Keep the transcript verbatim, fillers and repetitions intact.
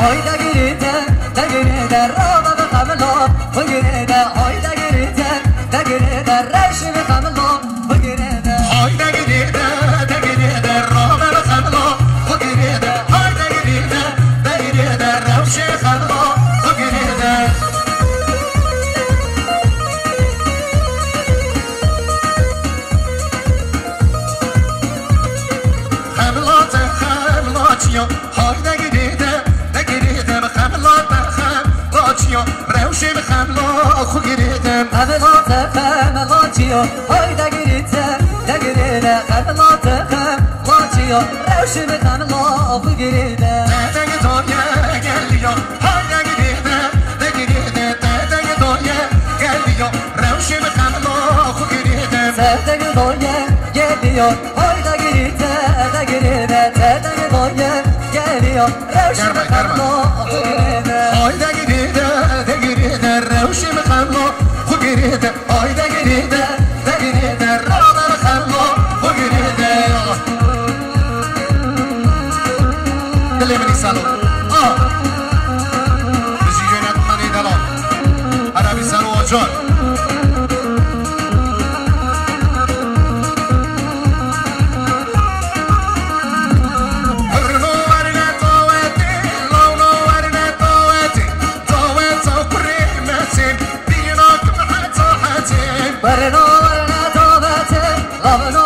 Hay degirê de, degirê de, rabe bi xemilo, xwe girê de. Hay degirê de, degirê de, rewşê bi xemilo, xwe girê de. Hay degirê de, degirê de, rabe bi xemilo, xwe girê de. Hay degirê de, degirê de, rewşê xemilo, xwe girê de. Xemilo te xemilo çiyo, hay degirê de, degirê de, bi xemilo te xemilo çiyo, rewşê bi xemilo xwe girê de. Xemilo te xemilo çiyo, hay degirê de, degirê de, xemilo te xemilo çiyo, rewşê bi xemilo xwe girê de. Te deng doye geliyo, hay degirê de, degirê de, te deng doye geliyo, rewşê bi xemilo xwe girê de. Te deng doye geliyo, hay degirê de, degirê de, te deng doye geliyo, rewşê bi xemilo xwe girê de. Hay degirê de, degirê de, rewşê bi xemilo xwe girê de. Ay degirê de, degirê de, rabe bi xemilo xwe girê de. Dilê min îsalo. Ah. Bijî yönetmenê delal. Erabî Selo Acar. Birno werne dawetê, lawno werne dawetê, daweta kurê metin. Bîna kim heta hetê. Berno werne davete, lavno